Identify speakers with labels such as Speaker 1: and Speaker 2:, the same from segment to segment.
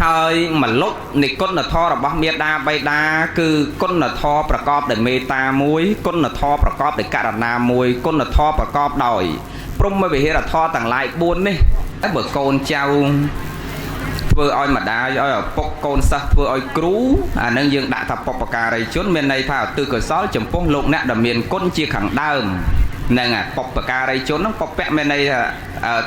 Speaker 1: ហើយមលុបនៃគុណធម៌របស់មេដាបៃតាគឺគុណធម៌ប្រកបដោយមេត្តាមួយគុណធម៌ប្រកបដោយករណាមួយគុណធម៌ប្រកបដោយព្រហ្មវិហារធម៌ទាំងឡាយ4នេះតែបើកូនចៅធ្វើឲ្យម្ដាយឲ្យឪពុកកូនសិស្សធ្វើឲ្យគ្រូអានឹងយើងដាក់ថាបុព្វការីជនមានន័យថាឧទ្ទិសកុសលចំពោះលោកអ្នកដែលមានគុណជាខាងដើមហ្នឹងហើយបុព្វការីជនហ្នឹងបុព្វមានន័យថា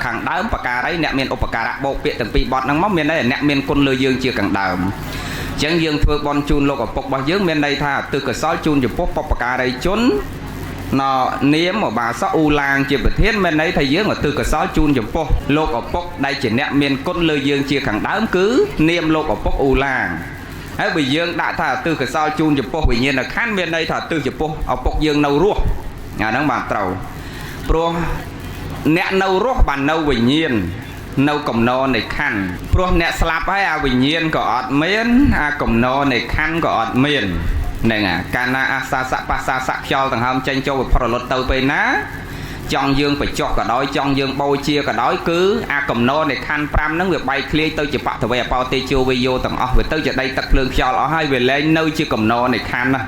Speaker 1: ខាងដើមបការីអ្នកមានឧបការៈបូកពាក្យទាំងពីរបទហ្នឹងមកមានន័យថាអ្នកមានគុណលើយើងជាខាងដើមអញ្ចឹងយើងធ្វើបុណ្យជូនលោកឪពុករបស់យើងមានន័យថាឧទ្ទិសកុសលជូនចំពោះបុព្វការីជនណនាមឧបាសកអ៊ូឡាងជាប្រធានមានន័យថាយើងឧទ្ទិសកុសលជូនចំពោះលោកឪពុកដែលជាអ្នកមានគុណលើយើងជាខាងដើមគឺនាមលោកឪពុកអ៊ូឡាងហើយបើយើងដាក់ថាឧទ្ទិសកុសលជូនចំពោះវិញ្ញាណក្ខន្ធមានន័យថាឧទ្ទិសចំពោះឪពុកយើងនៅរស់អាហ្នឹងបានត្រូវព្រោះអ្នកនៅរស់បាននៅវិញ្ញាណនៅកំណរនៃខណ្ឌព្រោះអ្នកស្លាប់ហើយអាវិញ្ញាណក៏អត់មានអាកំណរនៃខណ្ឌក៏អត់មានហ្នឹងអាកាលណាអាសាសៈបាសាសៈខ្យល់ដង្ហើមចេញចូលវិផុតរលត់ទៅពេលណាចង់យើងបញ្ចុះក៏ដោយចង់យើងបូជាក៏ដោយគឺអាកំណរនៃខណ្ឌ5ហ្នឹងវាបែកធ្លាយទៅជាបតវេអបោទេជោវិយោទាំងអស់វាទៅជាដីទឹកភ្លើងខ្យល់អស់ហើយវាលែងនៅជាកំណរនៃខណ្ឌណា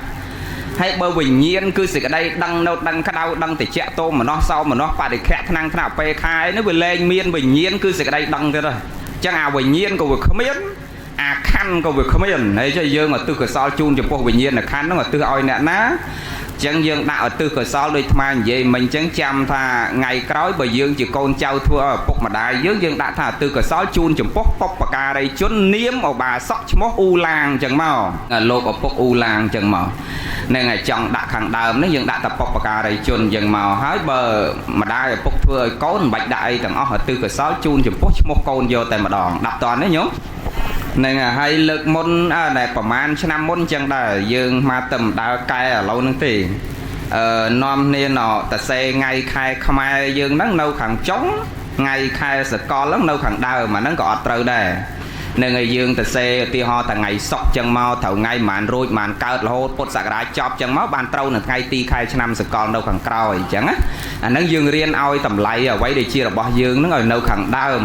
Speaker 1: ហើយបើវិញ្ញាណគឺសេចក្តីដឹងនៅដឹងក្តៅដឹងតិចតោមនោះសោមនោះបរិខៈថ្នាំងថ្នាក់ពេលខែនេះវាលែងមានវិញ្ញាណគឺសេចក្តីដឹងទៀតហើយអញ្ចឹងអាវិញ្ញាណក៏វាគ្មានអាខណ្ឌក៏វាគ្មានហើយចុះយើងឧទ្ទិសកុសលជូនចំពោះវិញ្ញាណខណ្ឌហ្នឹងឧទ្ទិសឲ្យអ្នកណាចឹងយើងដាក់ឧទ្ទិសកុសលដូចថ្មនិយាយមិញចឹងចាំថាថ្ងៃក្រោយបើយើងជាកូនចៅធ្វើឲ្យឪពុកម្ដាយយើងយើងដាក់ថាឧទ្ទិសកុសលជូនចំពោះបុព្វការីជននាមឧបាសកឈ្មោះអ៊ូឡាងចឹងមកលោកឪពុកអ៊ូឡាងចឹងមកហ្នឹងហើយចង់ដាក់ខាងដើមនេះយើងដាក់តែបុព្វការីជនចឹងមកហើយបើម្ដាយឪពុកធ្វើឲ្យកូនមិនបាច់ដាក់អីទាំងអស់ឧទ្ទិសកុសលជូនចំពោះឈ្មោះកូនយកតែម្ដងដាក់តនេះញោមហ្នឹងហើយលើកមុនដែលប្រហែលឆ្នាំមុនចឹងដែរយើងមកទៅដើរកែឥឡូវហ្នឹងទេនាំគ្នាណតសេថ្ងៃខែខ្មែរយើងហ្នឹងនៅខាងចុងថ្ងៃខែសកលហ្នឹងនៅខាងដើមអាហ្នឹងក៏អត់ត្រូវដែរនឹងឲ្យយើងតសេឧទាហរណ៍តែថ្ងៃសុក្រចឹងមកត្រូវថ្ងៃប្រហែលរួចប្រហែលកើតរហូតពុទ្ធសករាជចប់ចឹងមកបានត្រូវនៅថ្ងៃទីខែឆ្នាំសកលនៅខាងក្រោយអញ្ចឹងណាអាហ្នឹងយើងរៀនឲ្យតម្លៃអ្វីដែលជារបស់យើងហ្នឹងឲ្យនៅខាងដើម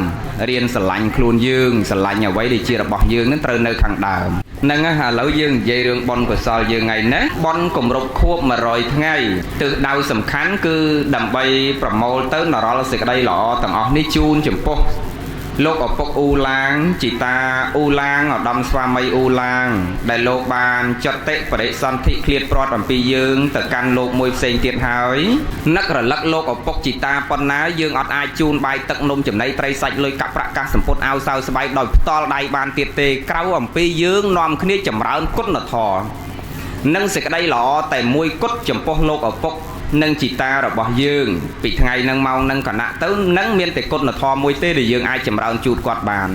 Speaker 1: រៀនស្រឡាញ់ខ្លួនយើងស្រឡាញ់អ្វីដែលជារបស់យើងហ្នឹងត្រូវនៅខាងដើមហ្នឹងឥឡូវយើងនិយាយរឿងបុណ្យកុសលយើងថ្ងៃនេះបុណ្យគម្រប់ខួប100ថ្ងៃទិសដៅសំខាន់គឺដើម្បីប្រមូលទៅនរលសេចក្តីល្អទាំងអស់នេះជូនចំពោះលោកឪពុកអ៊ូឡាងជីតាអ៊ូឡាងឧត្តមស្វាមីអ៊ូឡាងដែលលោកបានចតិបរិសន្ធិឃ្លាតព្រាត់អំពីយើងទៅកាន់លោកមួយផ្សេងទៀតហើយនឹករលឹកលោកឪពុកជីតាប៉ុណ្ណាយើងអត់អាចជូនបាយទឹកនំចំណីត្រីសាច់លុយកាក់ប្រាក់កាសសម្ពុតអាវសៅស្បែកដោយផ្ទាល់ដៃបានទៀតទេក្រៅអំពីយើងនាំគ្នាចម្រើនគុណធម៌និងសេចក្តីល្អតែមួយគត់ចំពោះលោកឪពុកនិងជីតារបស់យើងពីថ្ងៃនឹងម៉ោងនឹងគណៈទៅនឹងមានតែគុណធម៌មួយទេដែលយើងអាចចម្រើនជូតគាត់បាន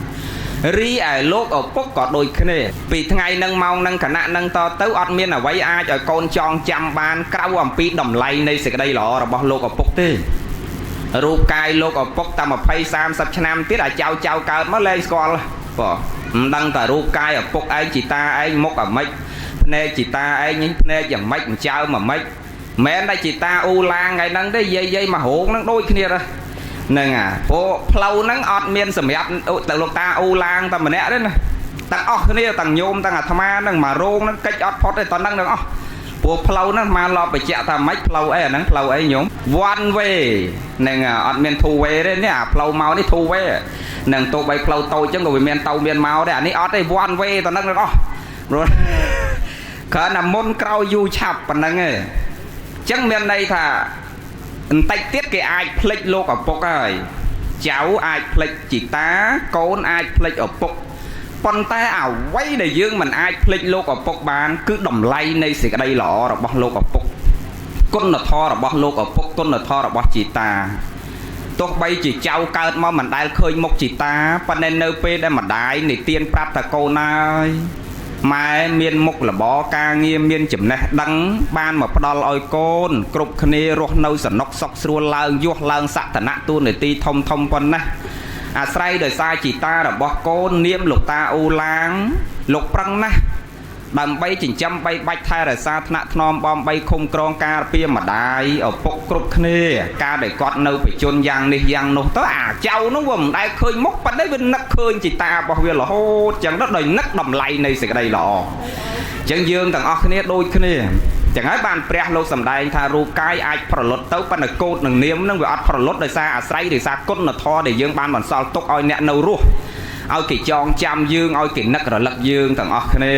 Speaker 1: រីឯលោកឪពុកក៏ដូចគ្នាពីថ្ងៃនឹងម៉ោងនឹងគណៈនឹងតទៅអត់មានអ្វីអាចឲ្យកូនចងចាំបានក្រៅអំពីតម្លៃនៃសេចក្តីល្អរបស់លោកឪពុកទេរូបកាយលោកឪពុកតែ20 30ឆ្នាំទៀតអាចចៅចៅកើតមកលែងស្គាល់បងមិនដឹងតែរូបកាយឪពុកឯងជីតាឯងមុខអាម៉េចភ្នែកជីតាឯងភ្នែកយ៉ាងម៉េចចៅមកម៉េចមិនតែជីតាអ៊ូឡាងថ្ងៃហ្នឹងទេយាយៗមករោងហ្នឹងដូចគ្នាដែរហ្នឹងអាព្រោះផ្លូវហ្នឹងអត់មានសម្រាប់ទៅលោកតាអ៊ូឡាងតែម្នាក់ទេណាទាំងអស់គ្នាទាំងញោមទាំងអាត្មាហ្នឹងមករោងហ្នឹងកិច្ចអត់ផុតទេតហ្នឹងទាំងអស់ព្រោះផ្លូវហ្នឹងមកឡប់បញ្ជាក់ថាម៉េចផ្លូវអីអាហ្នឹងផ្លូវអីញោម one way ហ្នឹងអត់មាន two way ទេនេះអាផ្លូវមកនេះ two way នឹងទោះបីផ្លូវតូចចឹងក៏វាមានទៅមានមកដែរអានេះអត់ទេ one way តហ្នឹងទាំងអស់ព្រោះគ្រាន់តែមុនក្រោយយូរឆាប់ប៉ុណ្ណឹងឯងចឹងមានន័យថាបន្តិចទៀតគេអាចភ្លេចលោកឪពុកហើយចៅអាចភ្លេចជីតាកូនអាចភ្លេចឪពុកប៉ុន្តែអ្វីដែលយើងមិនអាចភ្លេចលោកឪពុកបានគឺតម្លៃនៃសេចក្តីល្អរបស់លោកឪពុកគុណធម៌របស់លោកឪពុកគុណធម៌របស់ជីតាទោះបីជាចៅកើតមកមិនដែលឃើញមុខជីតាប៉ុន្តែនៅពេលដែលម្ដាយនិទានប្រាប់ថាកូនហើយម៉ែមានមុខរបរការងារមានចំណេះដឹងបានមកផ្ដល់ឲ្យកូនគ្រប់គ្នារស់នៅសនុកសុខស្រួលឡើងយោះឡើងសក្តានៈទូនាទីធំធំប៉ុណ្ណេះអាស្រ័យដោយសារជីតារបស់កូននាមលោកតាអ៊ូឡាងលោកប្រឹងណាស់ ដើម្បីចិញ្ចឹមបីបាច់ថែរក្សាថ្នាក់ថ្នមបំបីឃុំក្រងការពារម្ដាយឪពុកគ្រប់គ្នា ការដែលគាត់នៅបជនយ៉ាងនេះយ៉ាងនោះទៅ អាចៅនោះវាមិនដែលឃើញមុខ ប៉ុន្តែវានឹកឃើញជីតារបស់វារហូតចឹងទៅ ដោយនឹកតម្លៃនៃសេចក្តីល្អចឹង។ យើងទាំងអស់គ្នាដូចគ្នាចឹងហើយ បានព្រះលោកសម្ដែងថា រូបកាយអាចប្រលត់ទៅ ប៉ុន្តែកោតនឹងនាមនឹងវាអត់ប្រលត់ ដោយសារអាស្រ័យដោយសារគុណធម៌ដែលយើងបានបន្សល់ទុកឲ្យអ្នកនៅរស់ ឲ្យគេចងចាំយើង ឲ្យគេនឹករលឹកយើងទាំងអស់គ្នា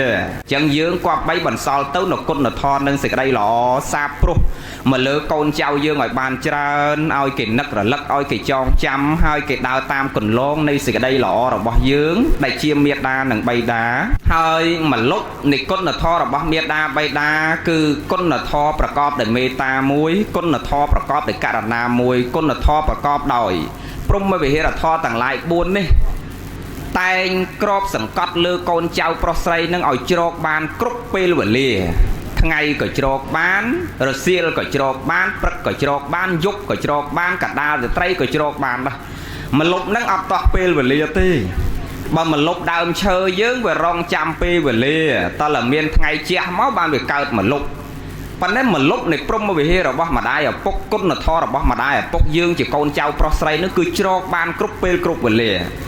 Speaker 1: ។ ចឹងយើងគប្បីបន្សល់ទៅនៅគុណធម៌និងសេចក្តីល្អសាបព្រោះមកលើកូនចៅយើងឲ្យបានច្រើន ឲ្យគេនឹករលឹក ឲ្យគេចងចាំ ហើយគេដើរតាមគន្លងនៃសេចក្តីល្អរបស់យើងដែលជាមេដានិងបៃតា។ ហើយមលុបនៃគុណធម៌របស់មេដាបៃតា គឺគុណធម៌ប្រកបដោយមេត្តាមួយ គុណធម៌ប្រកបដោយករណាមួយ គុណធម៌ប្រកបដោយព្រហ្មវិហារធម៌ទាំងឡាយ4នេះ តែងក្របសង្កត់លើកូនចៅប្រុសស្រីនឹងឲ្យជ្រកបានគ្រប់ពេលវេលា ថ្ងៃក៏ជ្រកបាន រសៀលក៏ជ្រកបាន ព្រឹកក៏ជ្រកបាន យប់ក៏ជ្រកបាន កដាលរាត្រីក៏ជ្រកបានដែរ។ មលុបនឹងអត់តោះពេលវេលាទេ។ បើមលុបដើមឈើយើងវារងចាំពេលវេលា តើមានថ្ងៃជះមកបានវាកើតមលុប ប៉ុន្តែមលុបនៃព្រហ្មវិហាររបស់ម្ដាយឪពុក គុណធម៌របស់ម្ដាយឪពុកយើងជាកូនចៅប្រុសស្រីនឹង គឺជ្រកបានគ្រប់ពេលគ្រប់វេលា។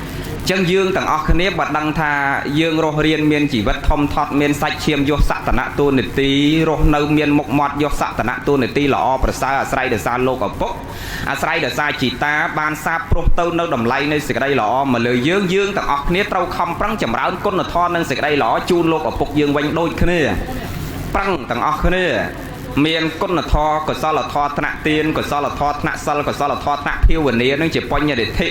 Speaker 1: ចឹងយើងទាំងអស់គ្នាបើដឹងថាយើងរស់រៀនមានជីវិតធំថត់ មានសាច់ឈាមយកសតនៈទូនីតិ រស់នៅមានមុខមាត់យកសតនៈទូនីតិល្អប្រសើរ អាស្រ័យដោយសារលោកឪពុក អាស្រ័យដោយសារជីតាបានសាបព្រោះទៅនៅតម្លៃនៃសេចក្តីល្អមកលើយើង យើងទាំងអស់គ្នាត្រូវខំប្រឹងចម្រើនគុណធម៌និងសេចក្តីល្អជូនលោកឪពុកយើងវិញដូចគ្នា។ ប្រឹងទាំងអស់គ្នាមានគុណធម៌ កុសលធម៌ថ្នាក់ទាន កុសលធម៌ថ្នាក់សិល កុសលធម៌ថ្នាក់ភាវនា នឹងជាបញ្ញរិទ្ធិ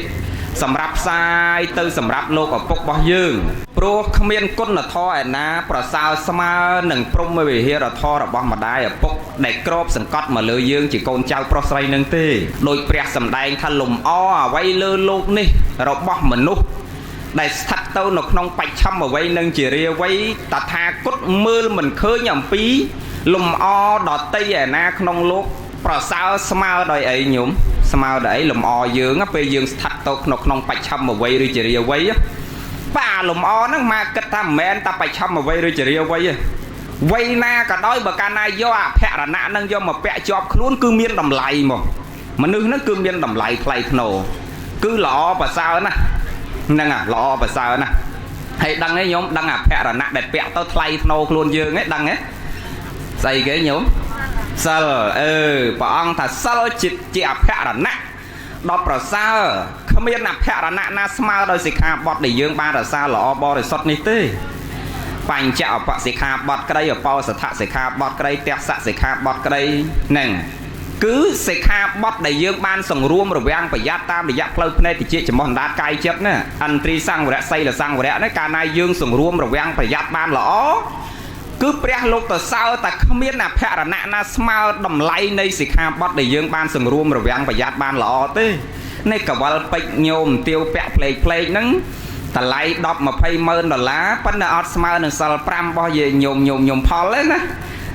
Speaker 1: សម្រាប់ផ្សាយទៅសម្រាប់លោកឪពុករបស់យើង ព្រោះគ្មានគុណធម៌ឯណាប្រសើរស្មើនឹងព្រហ្មវិហារធម៌របស់ម្ដាយឪពុកដែលក្របសង្កត់មកលើយើងជាកូនចៅប្រុសស្រីនឹងទេ។ ដោយព្រះសម្ដែងថា លំអអ្វីលើលោកនេះរបស់មនុស្សដែលស្ថិតទៅនៅក្នុងបច្ឆមវ័យនិងជារាវ័យ តថាគតមើលមិនឃើញអំពីលំអដតីឯណាក្នុងលោកប្រសើរស្មើដោយអីញោម ស្មើដោយអីលំអយើងពេលយើងស្ថិតទៅក្នុងបច្ឆមវ័យឬជារាវ័យ។ បាទ លំអហ្នឹងមកគិតថាមិនមែនតែបច្ឆមវ័យឬជារាវ័យទេ វ័យណាក៏ដោយ បើកាលណាយកអភរណៈនឹងយកមកពាក់ជាប់ខ្លួន គឺមានតម្លៃមក មនុស្សហ្នឹងគឺមានតម្លៃថ្លៃថ្នូរ គឺល្អប្រសើរណាស់ហ្នឹង ល្អប្រសើរណាស់ហើយ។ ដឹងទេញោម ដឹងអភរណៈដែលពាក់ទៅថ្លៃថ្នូរខ្លួនយើងទេ ដឹងទេស្អីគេញោម? សិល។ អឺព្រះអង្គថាសិលជាអភរណៈដ៏ប្រសើរ គ្មានអភរណៈណាស្មើដោយសិក្ខាបទដែលយើងបានរក្សាល្អបរិសុទ្ធនេះទេ។ បញ្ចអបសិក្ខាបទក្តី អបោសថសិក្ខាបទក្តី ទស្សសិក្ខាបទក្តី ហ្នឹងគឺសិក្ខាបទដែលយើងបានសង្រួមរវាងប្រយ័ត្នតាមរយៈផ្លូវភ្នែក តិច ចំោះ អណ្ដាត កាយ ចិត្តណា អន្ត្រីសង្វរៈ សីលសង្វរៈនេះ កាលណាយើងសង្រួមរវាងប្រយ័ត្នបានល្អ គឺព្រះលោកទៅសើតែគ្មានអភរណៈណាស្មើតម្លៃនៃសិក្ខាបទដែលយើងបានសង្រួមរវាងប្រយ័ត្នបានល្អទេ។ នេះកវលពេជ្រញោមទាវពាក់ផ្លេកផ្លេកហ្នឹង តម្លៃ10 20ម៉ឺនដុល្លារ ប៉ុន្តែអត់ស្មើនឹងសិល5របស់យាយញោមញោមញោមផលទេណា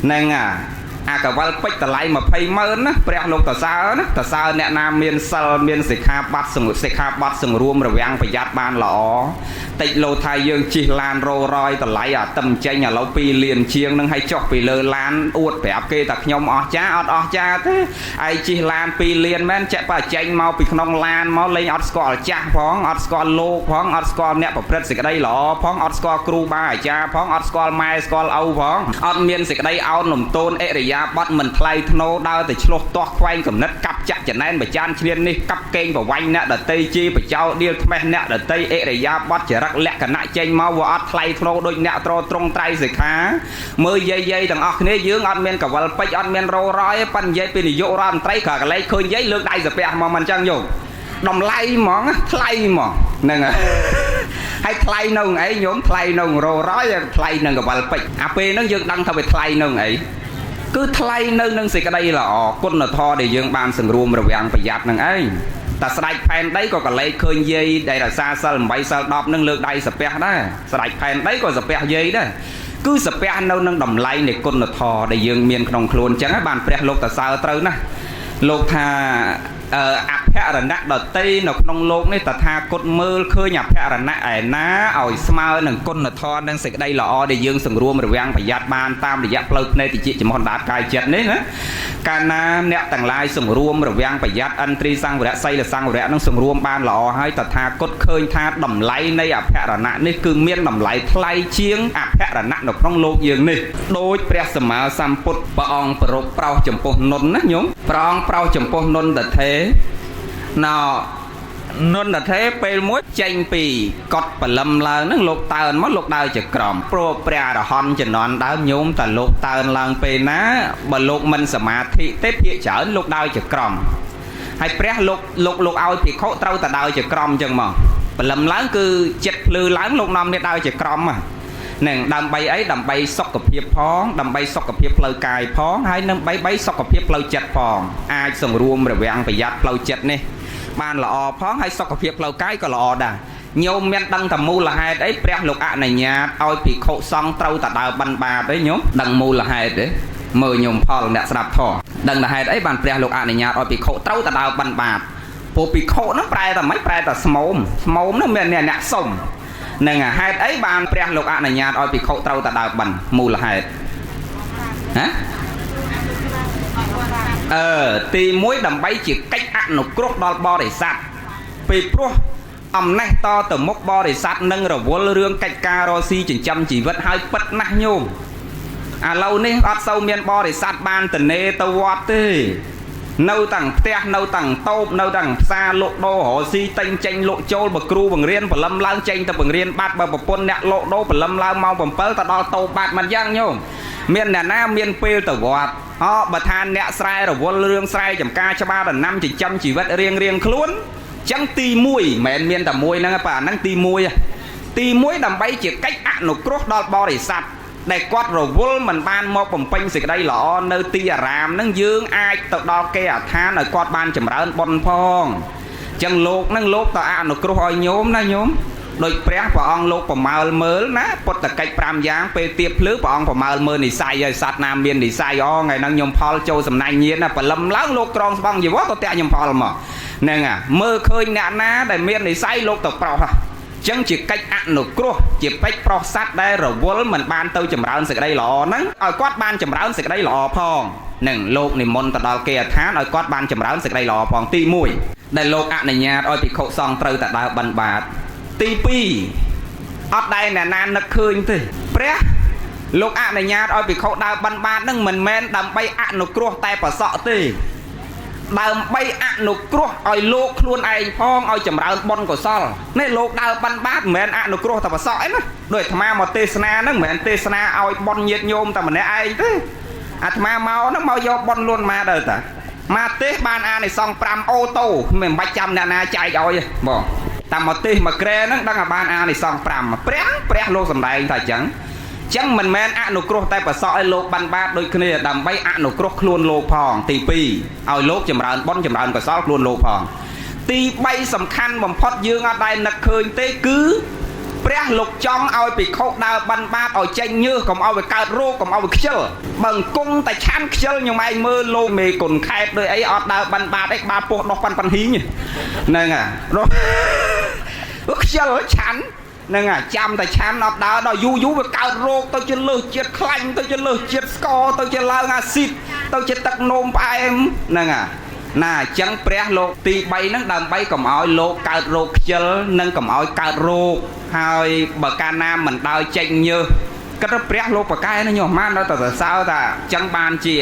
Speaker 1: ហ្នឹង។ អាកវលពេជ្រតម្លៃ20ម៉ឺនណា ព្រះលោកតសើណា តសើអ្នកណាមានសិល មានសិក្ខាបទ សង្សិក្ខាបទសង្រួមរវាងប្រយ័ត្នបានល្អ។ តិចលោថាយើងជិះឡានរោរយតម្លៃអាទឹមចេញឥឡូវ2លានជាងនឹង ឲ្យចុះពីលើឡានអួតប្រាប់គេថាខ្ញុំអស់ចា អត់អស់ចាទេ ឯងជិះឡាន2លានមែន ចាក់បើចេញមកពីក្នុងឡានមកលេងអត់ស្គាល់ចាស់ផង អត់ស្គាល់លោកផង អត់ស្គាល់អ្នកប្រព្រឹត្តសេចក្តីល្អផង អត់ស្គាល់គ្រូបាអាចារ្យផង អត់ស្គាល់ម៉ែស្គាល់ឪផង អត់មានសេចក្តីអោនលំទោន អរិយាបថមិនថ្លៃថ្នូរ ដើរតែឆ្លោះទាស់ខ្វែងកំណិត កាប់ចាក់ចំណែនបចានឈ្លាននេះ កាប់កេងប្រវាញ់អ្នកដតី ជីបចោដៀលថ្មេះអ្នកដតី អរិយាបថចរិតលក្ខណៈចេញមកវាអត់ថ្លៃថ្នូរដូចអ្នកត្រត្រង់ត្រៃសិក្ខា។ មើលយាយយាយទាំងអស់គ្នា យើងអត់មានកវលពេជ្រ អត់មានរោរយ ប៉ិននិយាយពីនាយករដ្ឋមន្ត្រី ក្រកលែកឃើញយាយលើកដៃសាពះមក មិនចឹងយោតម្លៃហ្មង ថ្លៃហ្មងហ្នឹងហើយ។ ថ្លៃនៅអីញោម? ថ្លៃនៅរោរយ ថ្លៃនឹងកវលពេជ្រ អាពេលហ្នឹងយើងដឹងថាវាថ្លៃនៅអី គឺថ្លៃនៅនឹងសេចក្តីល្អ គុណធម៌ដែលយើងបានសង្រួមរវាងប្រយ័ត្ននឹងឯង។ តែស្ដេចផែនដីក៏កលេចឃើញយាយដែលរក្សាសិល8សិល10នឹងលើកដៃសាពះដែរ ស្ដេចផែនដីក៏សាពះយាយដែរ គឺសាពះនៅនឹងតម្លៃនៃគុណធម៌ដែលយើងមានក្នុងខ្លួន។ អញ្ចឹងបានព្រះលោកតសើត្រូវណាស់ លោកថាអភ ភិរណៈដតីនៅក្នុងលោកនេះតថាគតមើលឃើញអភិរណៈឯណាឲ្យស្មើនឹងគុណធម៌និងសេចក្តីល្អដែលយើងសង្រួមរវាងប្រយ័ត្នបានតាមរយៈផ្លូវភ្នែកតិចចំហណ្ដាតកាយចិត្តនេះណាកាលណាអ្នកទាំងឡាយសង្រួមរវាងប្រយ័ត្នឥន្ទ្រីសង្វរៈសីលសង្វរៈនឹងសង្រួមបានល្អហើយតថាគតឃើញថាតម្លៃនៃអភិរណៈនេះគឺមានតម្លៃថ្លៃជាងអភិរណៈនៅក្នុងលោកយើងនេះដោយព្រះសម្មាសម្ពុទ្ធព្រះអង្គប្រោសប្រោសចំពោះនុនណាញោមព្រះអង្គប្រោសចំពោះនុនតថេណោនុនតថេពេលមួយចេញពីកត់បលឹមឡើងហ្នឹងលោកតើនមកលោកដើរជាក្រមព្រោះព្រះអរហន្តជំនាន់ដើមញោមតើលោកតើនឡើងពេលណាបើលោកមិនសមាធិទេភាគច្រើនលោកដើរជាក្រមហើយព្រះលោកលោកលោកឲ្យភិក្ខុត្រូវតែដើរជាក្រមអញ្ចឹងមកបលឹមឡើងគឺចិត្តភ្លឺឡើងលោកនាំនេះដើរជាក្រមហ្នឹងដើម្បីអីដើម្បីសុខភាពផងដើម្បីសុខភាពផ្លូវកាយផងហើយនឹងបីសុខភាពផ្លូវចិត្តផងអាចសង្រួមរវាងប្រយ័ត្នផ្លូវចិត្តនេះបានល្អផងហើយសុខភាពផ្លូវកាយក៏ល្អដែរញោមមានដឹងតែមូលហេតុអីព្រះលោកអនុញ្ញាតឲ្យភិក្ខុសង្ឃត្រូវតែដើរបិណ្ឌបាតទេញោមដឹងមូលហេតុទេមើលញោមផលអ្នកស្ដាប់ធម៌ដឹងតែហេតុអីបានព្រះលោកអនុញ្ញាតឲ្យភិក្ខុត្រូវតែដើរបិណ្ឌបាតព្រោះភិក្ខុហ្នឹងប្រែតែមិនប្រែតែស្មោមស្មោមហ្នឹងមានអ្នកសុំនឹងហេតុអីបានព្រះលោកអនុញ្ញាតឲ្យភិក្ខុត្រូវតែដើរបិណ្ឌមូលហេតុណាទី1ដើម្បីជាកិច្ចអនុគ្រោះដល់បរិស័ទពីព្រោះអំណេះតទៅមុខបរិស័ទនឹងរវល់រឿងកិច្ចការរកស៊ីចិញ្ចឹមជីវិតហើយពិតណាស់ញោមឥឡូវនេះអត់សូវមានបរិស័ទបានតនេទៅវត្តទេនៅតាំងផ្ទះនៅតាំងតូបនៅតាំងផ្សារលក់ដូររកស៊ីតែងចេញលក់ចូលបើគ្រូបង្រៀនបលឹមឡើងចេញទៅបង្រៀនបាត់បើប្រពន្ធអ្នកលក់ដូរបលឹមឡើងម៉ោង7ទៅដល់តូបបាត់មិនយ៉ាងញោមមានអ្នកណាមានពេលទៅវត្តអបើថាអ្នកស្រែរវល់រឿងស្រែចំការច្បារដំណាំចិញ្ចឹមជីវិតរៀងរៀងខ្លួនចឹងទី1មិនមែនមានតែមួយហ្នឹងបាទហ្នឹងទី1ទី1ដើម្បីជាកិច្ចអនុគ្រោះដល់បរិស័ទដែលគាត់រវល់មិនបានមកបំពេញសេចក្តីល្អនៅទីអារាមហ្នឹងយើងអាចទៅដល់គេអដ្ឋានឲ្យគាត់បានចម្រើនបុណ្យផងចឹងលោកហ្នឹងលោកទៅអនុគ្រោះឲ្យញោមណាញោមដោយព្រះព្រះអង្គលោកប្រមើលមើលណាពុទ្ធកិច្ច5យ៉ាងពេលទៀបភ្លឺព្រះអង្គប្រមើលមើលនិស័យឲ្យសត្វណាមាននិស័យអថ្ងៃហ្នឹងញោមផលចូលសំណាញ់ញៀនណាបលឹមឡើងលោកក្រងស្បង់ជីវរទៅតាក់ញោមផលមកហ្នឹងមើលឃើញអ្នកណាដែលមាននិស័យលោកទៅប្រោសចឹងជាកិច្ចអនុគ្រោះជាពេចប្រុសសត្វដែលរវល់មិនបានទៅចម្រើនសេចក្តីល្អហ្នឹងឲ្យគាត់បានចម្រើនសេចក្តីល្អផងនឹងលោកនិមន្តទៅដល់គេអដ្ឋានឲ្យគាត់បានចម្រើនសេចក្តីល្អផងទី1ដែលលោកអនុញ្ញាតឲ្យភិក្ខុសង្ឃត្រូវតែដើរបិណ្ឌបាតទី2អត់ដែលអ្នកណានឹកឃើញទេព្រះលោកអនុញ្ញាតឲ្យភិក្ខុដើរបិណ្ឌបាតហ្នឹងមិនមែនដើម្បីអនុគ្រោះតែប្រសក់ទេដើម្បីអនុគ្រោះឲ្យលោកខ្លួនឯងផងឲ្យចម្រើនបុណ្យកុសលនេះលោកដើរបិណ្ឌបាតមិនមែនអនុគ្រោះតែប្រសក់ឯណាដោយអាត្មាមកទេសនាហ្នឹងមិនមែនទេសនាឲ្យបុណ្យញាតិញោមតែម្នាក់ឯងទេអាត្មាមកហ្នឹងមកយកបុណ្យលួនមកដល់តាមកទេសបានអានិសង្ស5អូតូមិនបាច់ចាំអ្នកណាចែកឲ្យទេបងតាមមកទេសមកក្រែហ្នឹងដឹងថាបានអានិសង្ស5ព្រះលោកសម្ដែងថាអញ្ចឹងចឹងមិនមែនអនុគ្រោះតែប្រសក់ឲ្យលោកបានបាតដូចគ្នាដើម្បីអនុគ្រោះខ្លួនលោកផងទី2ឲ្យលោកចម្រើនបុណ្យចម្រើនកុសលខ្លួនលោកផងទី3សំខាន់បំផុតយើងអត់ដែលនឹកឃើញទេគឺព្រះលោកចង់ឲ្យភិក្ខុដើរបិណ្ឌបាតឲ្យចេញញើសកុំឲ្យវាកើតរោគកុំឲ្យវាខ្ជិលបើអង្គុងតែឆាន់ខ្ជិលខ្ញុំឯងមើលលោកមេគុណខេតដូចអីអត់ដើរបិណ្ឌបាតអីក្បាលពោះដោះប៉ាន់ប៉ាន់ហ៊ីងហ្នឹងហ่ะខ្ជិលឆាន់ហ្នឹងចាំតែឆាន់អត់ដើរដល់យូរយូរវាកើតរោគទៅជាលើសជាតិខ្លាញ់ទៅជាលើសជាតិស្ករទៅជាឡើងអាស៊ីតទៅជាទឹកនោមផ្អែមហ្នឹងណាអញ្ចឹងព្រះលោកទី3ហ្នឹងដើម្បីកុំឲ្យលោកកើតរោគខ្ជិលនិងកុំឲ្យកើតរោគហើយបើកាលណាមិនដើរចេញញើសគិតថាព្រះលោកប្រកែណាញោមបានដល់តែសរសើរថាអញ្ចឹងបានជា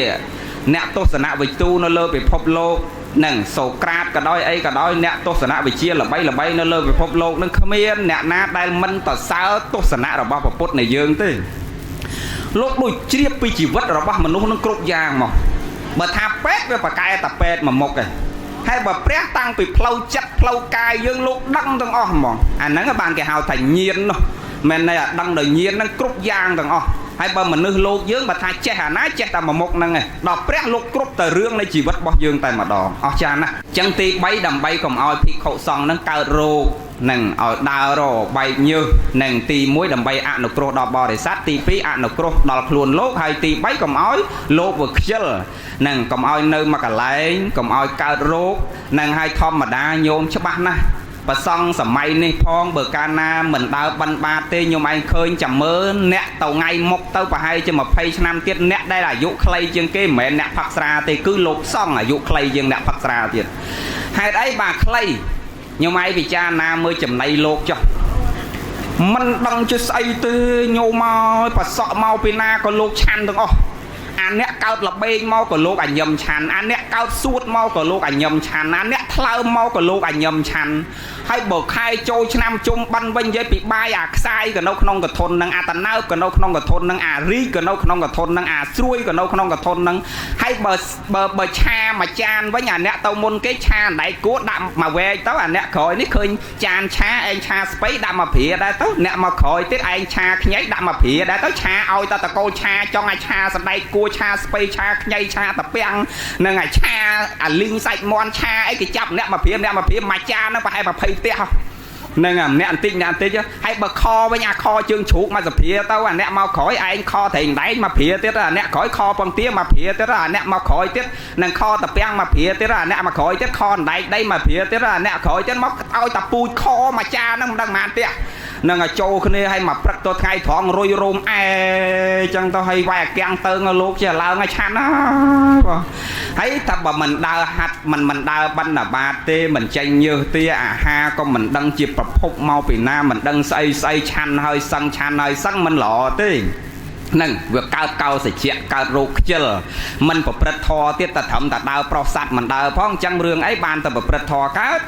Speaker 1: អ្នកទស្សនវិទូនៅលើពិភពលោកនឹងសូក្រាតក៏ដោយអីក៏ដោយអ្នកទស្សនវិជ្ជាល្បីល្បីនៅលើពិភពលោកនឹងគ្មានអ្នកណាដែលមិនសរសើរទស្សនៈរបស់ព្រះពុទ្ធនៃយើងទេលោកដូចជ្រាបពីជីវិតរបស់មនុស្សនឹងគ្រប់យ៉ាងមកបើថាពេទ្យវាប្រកែតែពេទ្យមួយមុខឯងហើយបើព្រះតាំងពីផ្លូវចិត្តផ្លូវកាយយើងលោកដឹងទាំងអស់ហ្មងអាហ្នឹងបានគេហៅថាញាណនោះមិនមែនតែដឹងដោយញាណហ្នឹងគ្រប់យ៉ាងទាំងអស់ហើយបើមនុស្សលោកយើងបើថាចេះអាណាចេះតែមួយមុខហ្នឹងឯងដល់ព្រះលោកគ្រប់តែរឿងនៃជីវិតរបស់យើងតែម្ដងអស្ចារ្យណាស់អញ្ចឹងទី3ដើម្បីកុំឲ្យភិក្ខុសង្ឃហ្នឹងកើតរោគ នឹងឲ្យដើររបែកញើសនឹងទី1ដើម្បីអនុគ្រោះដល់បរិស័ទទី2អនុគ្រោះដល់ខ្លួនលោកហើយទី3កុំឲ្យលោកវាខ្ជិលនឹងកុំឲ្យនៅមួយកន្លែងកុំឲ្យកើតរោគនឹងឲ្យធម្មតាញោមច្បាស់ណាស់ប្រសង់សម័យនេះផងបើកាលណាមិនដើរបិណ្ឌបាតទេញោមឯងឃើញចាំមើលអ្នកទៅថ្ងៃមុខទៅប្រហែលជា20ឆ្នាំទៀតអ្នកដែលអាយុខ្លីជាងគេមិនមែនអ្នកផឹកស្រាទេគឺលោកសង្ឃអាយុខ្លីជាងអ្នកផឹកស្រាទៀតហេតុអីបាទខ្លីញោមឯងពិចារណាមើលចំណៃលោកចុះមិនដឹងជាស្អីទេញោមអើយប្រសក់មកពីណាក៏លោកឆាន់ទាំងអស់អាអ្នកកើតល្បែងមកក៏លោកអញឹមឆាន់អាអ្នកកើតសួតមកក៏លោកអញឹមឆាន់អាអ្នកថ្លើមមកក៏លោកអញឹមឆាន់ហើយបើខែចូលឆ្នាំជុំបិណ្ឌវិញនិយាយពីបាយអាខ្សាយក៏នៅក្នុងកធននឹងអាតណើបក៏នៅក្នុងកធននឹងអារីកក៏នៅក្នុងកធននឹងអាស្រួយក៏នៅក្នុងកធននឹងហើយបើបើបើឆាមួយចានវិញអាអ្នកទៅមុនគេឆាអណ្ដែតគួរដាក់មួយវែកទៅអាអ្នកក្រោយនេះឃើញចានឆាឯងឆាស្ពៃដាក់មកព្រាដែរទៅអ្នកមកក្រោយទៀតឯងឆាខ្ញីដាក់មកព្រាដែរទៅឆាឲ្យតតកូលឆាចង់ឲ្យឆាសណ្ដែកគួរឆាស្ពៃឆាខ្ញីឆាតាពាំងនឹងអាឆាអាលីងសាច់មន់ឆាអីគេចាប់អ្នកមកព្រាអ្នកមកព្រាមួយចានហ្នឹងប្រហែល20ផ្ទះហ្នឹងអាម្នាក់បន្តិចម្នាក់បន្តិចហើយបើខវិញអាខជើងជ្រូកមកសភាទៅអាអ្នកមកក្រោយឯងខត្រេងដែងមកព្រាទៀតអាអ្នកក្រោយខពងទាមកព្រាទៀតអាអ្នកមកក្រោយទៀតនឹងខតាពាំងមកព្រាទៀតអាអ្នកមកក្រោយទៀតខអណ្ដែកដីមកព្រាទៀតអាអ្នកក្រោយទៀតមកឲ្យតាពូជខមួយចានហ្នឹងមិនដឹងប៉ុន្មានផ្ទះនឹងឲ្យចូលគ្នាឲ្យមកព្រឹកទៅថ្ងៃត្រង់រុយរោមអែចឹងទៅឲ្យវាយអាកាំងទៅលោកជាឡើងឲ្យឆាន់ណាបងហើយថាបើមិនដើរហាត់មិនដើរបិណ្ឌបាតទេមិនចេញញើសទេអាហារក៏មិនដឹងជាប្រភពមកពីណាមិនដឹងស្អីស្អីឆាន់ហើយសឹងឆាន់ហើយសឹងមិនល្អទេនឹងវាកើតកោសជ្ជៈកើតរោគខ្ជិលមិនប្រព្រឹត្តធម៌ទៀតតែត្រឹមតែដើរប្រុសសัตว์មិនដើរផងអញ្ចឹងរឿងអីបានតែប្រព្រឹត្តធម៌កើត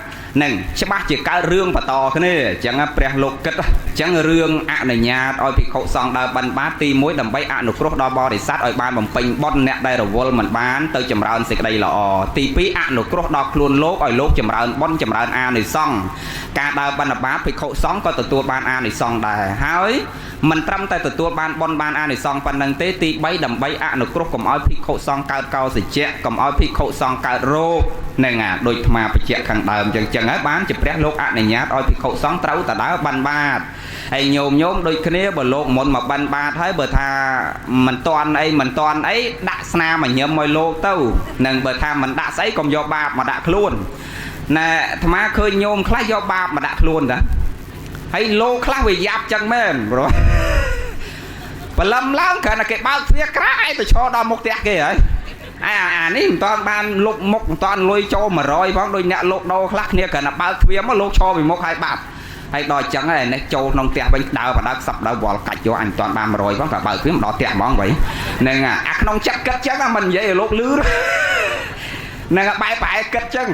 Speaker 1: នឹងច្បាស់ជាកើតរឿងបន្តគ្នាអញ្ចឹងព្រះលោកគិតអញ្ចឹងរឿងអនុញ្ញាតឲ្យភិក្ខុសង្ឃដើរបិណ្ឌបាតទី1ដើម្បីអនុគ្រោះដល់បរិស័ទឲ្យបានបំពេញបុណ្យអ្នកដែលរវល់មិនបានទៅចម្រើនសេចក្តីល្អទី2អនុគ្រោះដល់ខ្លួនលោកឲ្យលោកចម្រើនបុណ្យចម្រើនអានិសង្សការដើរបិណ្ឌបាតភិក្ខុសង្ឃក៏ទទួលបានអានិសង្សដែរហើយមិនត្រឹមតែទទួលបានបុណ្យបានអានិសង្សប៉ុណ្ណឹងទេទី3ដើម្បីអនុគ្រោះកុំឲ្យភិក្ខុសង្ឃកើតកោសជ្ជៈកុំឲ្យភិក្ខុសង្ឃកើតរោគនឹងអាដូចអាត្មាបញ្ជាក់ខាងដើមចឹងហើយបានជាព្រះលោកអនុញ្ញាតឲ្យភិក្ខុសង្ឃត្រូវតែដើរបិណ្ឌបាតហើយញោមដូចគ្នាបើលោកមុនមកបិណ្ឌបាតហើយបើថាមិនតាន់អីមិនតាន់អីដាក់ស្នាមញឹមឲ្យលោកទៅនឹងបើថាមិនដាក់ស្អីកុំយកបាបមកដាក់ខ្លួនណែអាត្មាឃើញញោមខ្លះយកបាបមកដាក់ខ្លួនតាហើយលោកខ្លះវាយ៉ាប់ចឹងមែនព្រោះបលឹមឡើងគ្រាន់តែគេបើកទ្វារក្រាឯងទៅឈរដល់មុខផ្ទះគេហើយអានេះមិនតាន់បានលុបមុខមិនតាន់លុយចូល100ផងដូចអ្នកលោកដោខ្លះគ្នាគ្រាន់តែបើកទ្វារមកលោកឈរពីមុខហើយបាត់ហើយដល់ចឹងហើយនេះចូលក្នុងផ្ទះវិញដើរបដើខ្សឹបដើវល់កាច់យកអញមិនតាន់បាន100ផងតែបើកទ្វារមកដល់ផ្ទះហ្មងវិញហ្នឹងអាក្នុងចិត្តគិតចឹងមិននិយាយឲ្យលោកលឺហ្នឹងបែបប្រែគិតចឹង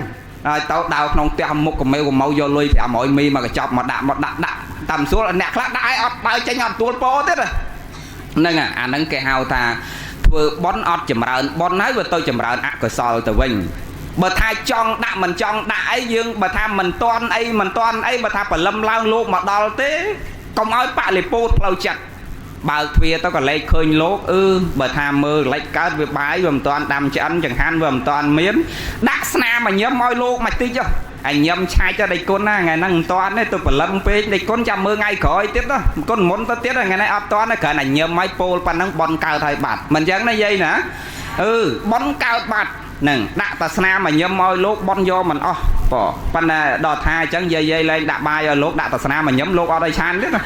Speaker 1: ហើយទៅដើរក្នុងផ្ទះមុខកមេវកម៉ៅយកលុយ500មីមកកញ្ចប់មកដាក់មកដាក់ដាក់តាមស្រួលអ្នកខ្លះដាក់ឲ្យអត់ដើរចេញអត់ទួលពោទៀតហ្នឹងអាហ្នឹងគេហៅថាធ្វើបុណ្យអត់ចម្រើនបុណ្យហើយវាទៅចម្រើនអកុសលទៅវិញបើថាចង់ដាក់មិនចង់ដាក់អីយើងបើថាមិនតាន់អីមិនតាន់អីបើថាព្រលឹមឡើងលោកមកដល់ទេកុំឲ្យបលិពោតផ្លូវចិត្តបើកទ្វារទៅក៏លេចឃើញលោកអឺបើថាមើលលេចកើតវាបាយវាមិនតាន់ដាំឆ្អិនចង្ហាន់វាមិនតាន់មានដាក់ស្នាមញឹមឲ្យលោកមកតិចអញញឹមឆាច់ទៅដៃគុណណាថ្ងៃហ្នឹងមិនតាន់ទេទៅព្រលឹមពេកដៃគុណចាំមើលថ្ងៃក្រោយទៀតណាគុណមុនទៅទៀតថ្ងៃនេះអត់តាន់ទេគ្រាន់តែញឹមឲ្យពោលប៉ុណ្ណឹងបនកើតហើយបាត់មិនអញ្ចឹងណាយាយណាអឺបនកើតបាត់ហ្នឹងដាក់តាស្នាមញឹមឲ្យលោកបនយកមិនអស់ប៉ុន្តែដល់ថាអញ្ចឹងយាយលែងដាក់បាយឲ្យលោកដាក់តាស្នាមញឹមលោកអត់ឲ្យឆានទេណា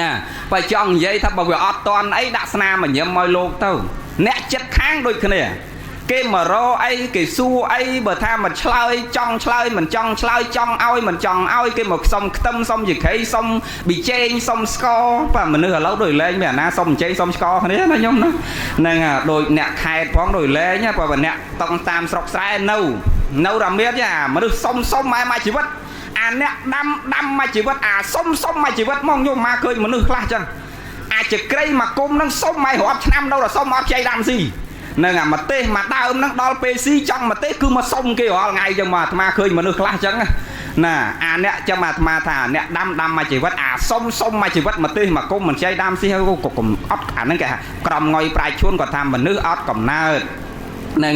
Speaker 1: ណាបើចង់និយាយថាបើវាអត់តាន់អីដាក់ស្នាមញឹមឲ្យលោកទៅអ្នកចិត្តខាងដូចគ្នាគេមករអីគេសួរអីបើថាមិនឆ្លើយចង់ឆ្លើយមិនចង់ឆ្លើយចង់ឲ្យមិនចង់ឲ្យគេមកសុំខ្ទឹមសុំយាខីសុំប៊ីចេងសុំស្ករបាទមនុស្សឥឡូវដូចលែងមានអាណាសុំចេងសុំស្ករគ្នាណាខ្ញុំណាហ្នឹងដូចអ្នកខេតផងដូចលែងបើអ្នកតង់តាមស្រុកស្រែនៅរមៀតអាមនុស្សសុំសុំម៉ែមួយជីវិតអាអ្នកដាំដាំមួយជីវិតអាសុំសុំមួយជីវិតមកខ្ញុំមកឃើញមនុស្សខ្លះចឹងអាចក្រៃមកគុំនឹងសុំម៉ែរាប់ឆ្នាំនៅរសុំអត់ខ្ចីដាំស៊ីនឹងអាម្ទេសមកដើមហ្នឹងដល់ពេលស៊ីចង់ម្ទេសគឺមកសុំគេរាល់ថ្ងៃចឹងមកអាត្មាឃើញមនុស្សខ្លះចឹងណាអាអ្នកចឹងអាត្មាថាអ្នកដាំដាំមួយជីវិតអាសុំសុំមួយជីវិតម្ទេសមកគុំមិនខ្ចីដាំស៊ីហើយក៏កុំអត់អាហ្នឹងគេថាក្រំងុយប្រាជ្ញឈួនគាត់ថាមនុស្សអត់កំណើតហ្នឹង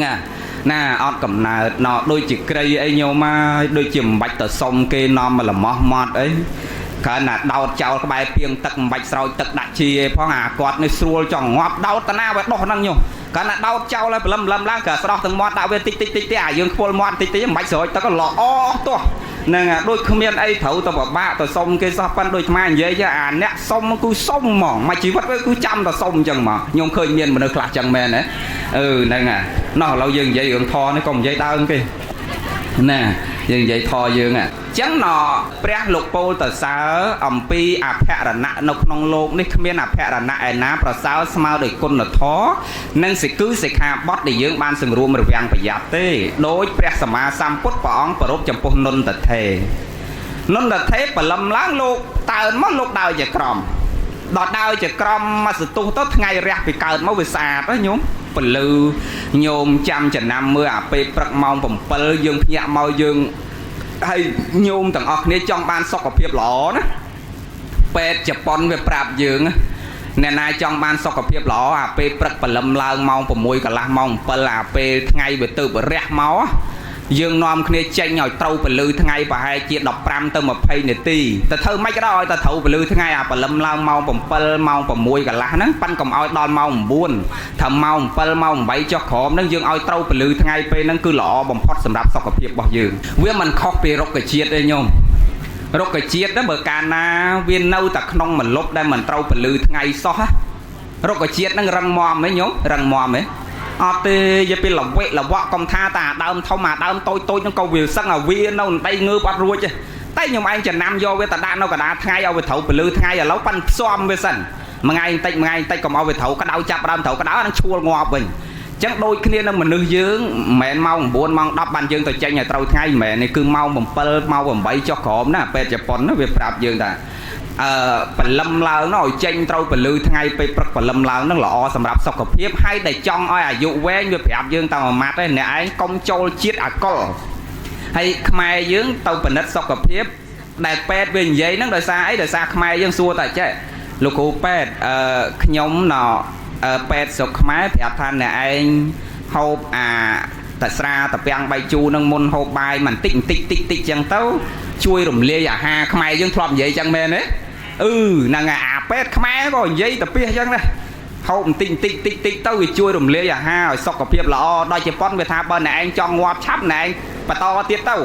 Speaker 1: ណាអត់កំណើតណោដូចជាក្រីអីញោមហើយដូចជាមិនបាច់ទៅសុំគេនាំមកលមោះម៉ត់អីកាលណាដោតចោលក្បែរពីងទឹកមិនបាច់ស្រោចទឹកដាក់ជាឯផងអាគាត់នេះស្រួលចង់ងាប់ដោតតាណាវាដោះហ្នឹងញោមកាលណាដោតចោលហើយព្រលឹមព្រលឹមឡើងក៏ស្រស់ទាំងមាត់ដាក់វាតិចតិចតិចតិចអាយើងខ្វល់មាត់តិចតិចមិនបាច់ស្រោចទឹកក៏ល្អទោះហ្នឹងដូចគ្មានអីត្រូវទៅពិបាកទៅសុំគេសោះប៉ិនដូចអានិយាយអាអ្នកសុំគឺសុំហ្មងមួយជីវិតវាគឺចាំតែសុំអញ្ចឹងមកខ្ញុំឃើញមានមនុស្សខ្លះចឹងមែនទេអឺហ្នឹងហ่ะណោះឥឡូវយើងនិយាយរឿងធនេះកុំនិយាយដើមគេណាយើងនិយាយធយើងអញ្ចឹងណព្រះលោកពោលតសើអំពីអភរណៈនៅក្នុងលោកនេះគ្មានអភរណៈឯណាប្រសើរស្មើដោយគុណធម៌និងសិគឺសិក្ខាបទដែលយើងបានសង្រួមរវាងប្រយ័ត្នទេដោយព្រះសម្មាសម្ពុទ្ធព្រះអង្គប្រពចំពោះនន្ទថេនន្ទថេបលឹមឡើងលោកតើនមកលោកដើរជាក្រមដល់ដើរជាក្រមមកសន្ទុះទៅថ្ងៃរះពីកើតមកវាស្អាតណាញោមពលឺញោមចាំចំណាំមើលអាពេលព្រឹកម៉ោង7យើងភ្ញាក់មកយើងហើយញោមទាំងអស់គ្នាចង់បានសុខភាពល្អណាពេទ្យជប៉ុនវាប្រាប់យើងអ្នកណាចង់បានសុខភាពល្អអាពេលព្រឹកព្រលឹមឡើងម៉ោង6កន្លះម៉ោង7អាពេលថ្ងៃវាទៅរះមកយើងនាំគ្នាចេញឲ្យត្រូវពលឺថ្ងៃប្រហែលជា15ទៅ20នាទីទៅធ្វើម៉េចក៏ដោយឲ្យតែត្រូវពលឺថ្ងៃអាព្រលឹមឡើងម៉ោង7ម៉ោង6កន្លះហ្នឹងប៉ិនកុំឲ្យដល់ម៉ោង9ថាម៉ោង7ម៉ោង8ចុះក្រោមហ្នឹងយើងឲ្យត្រូវពលឺថ្ងៃពេលហ្នឹងគឺល្អបំផុតសម្រាប់សុខភាពរបស់យើងវាមិនខុសពីរុក្ខជាតិទេញោមរុក្ខជាតិហ្នឹងបើកាលណាវានៅតែក្នុងម្លប់ដែលមិនត្រូវពលឺថ្ងៃសោះរុក្ខជាតិហ្នឹងរឹងមាំហ៎ញោមរឹងមាំហ៎អត់ទេយពីលវិលវៈកុំថាតាដើមធំអាដើមតូចតូចហ្នឹងក៏វាសឹងអាវានៅដីងើបអត់រួចទេតែខ្ញុំឯងចំណាំយកវាទៅដាក់នៅកណ្ដាលថ្ងៃឲ្យវាត្រូវពលឺថ្ងៃឥឡូវប៉ិនផ្សំវាសិនមួយថ្ងៃបន្តិចមួយថ្ងៃបន្តិចកុំឲ្យវាត្រូវក្តៅចាប់ដើមត្រូវក្តៅអានឹងឈួលងាប់វិញអញ្ចឹងដូចគ្នានឹងមនុស្សយើងមិនមែនម៉ោង9ម៉ោង10បានយើងទៅចេញឲ្យត្រូវថ្ងៃមិនមែនទេគឺម៉ោង7ម៉ោង8ចុះក្រោមណាពេទ្យជប៉ុនវាប្រាប់យើងថាព្រលឹមឡើងនោះឲ្យចេញត្រូវពលឺថ្ងៃពេលព្រឹកព្រលឹមឡើងនឹងល្អសម្រាប់សុខភាពហើយតែចង់ឲ្យអាយុវែងវាប្រាប់យើងតាមមួយម៉ាត់ឯងអ្នកឯងកុំចូលជាតិអាកុលហើយខ្មែរយើងទៅពិនិត្យសុខភាពដែលពេទ្យវានិយាយហ្នឹងដោយសារអីដោយសារខ្មែរយើងសួរតែចេះលោកគ្រូពេទ្យខ្ញុំណពេទ្យស្រុកខ្មែរប្រាប់ថាអ្នកឯងហូបអាតស្រាតពាំងបាយជូរនឹងមុនហូបបាយបន្តិចបន្តិចតិចតិចចឹងទៅជួយរំលាយអាហារខ្មែរយើងធ្លាប់និយាយចឹងមែនទេអឺហ្នឹងអាពេទ្យខ្មែរក៏និយាយទៅពីអញ្ចឹងដែរហូបបន្តិចបន្តិចតិចតិចទៅវាជួយរំលាយអាហារឲ្យសុខភាពល្អដល់ជប៉ុនវាថាបើអ្នកឯងចង់ងាប់ឆាប់អ្នកឯងបន្តទៀតទៅ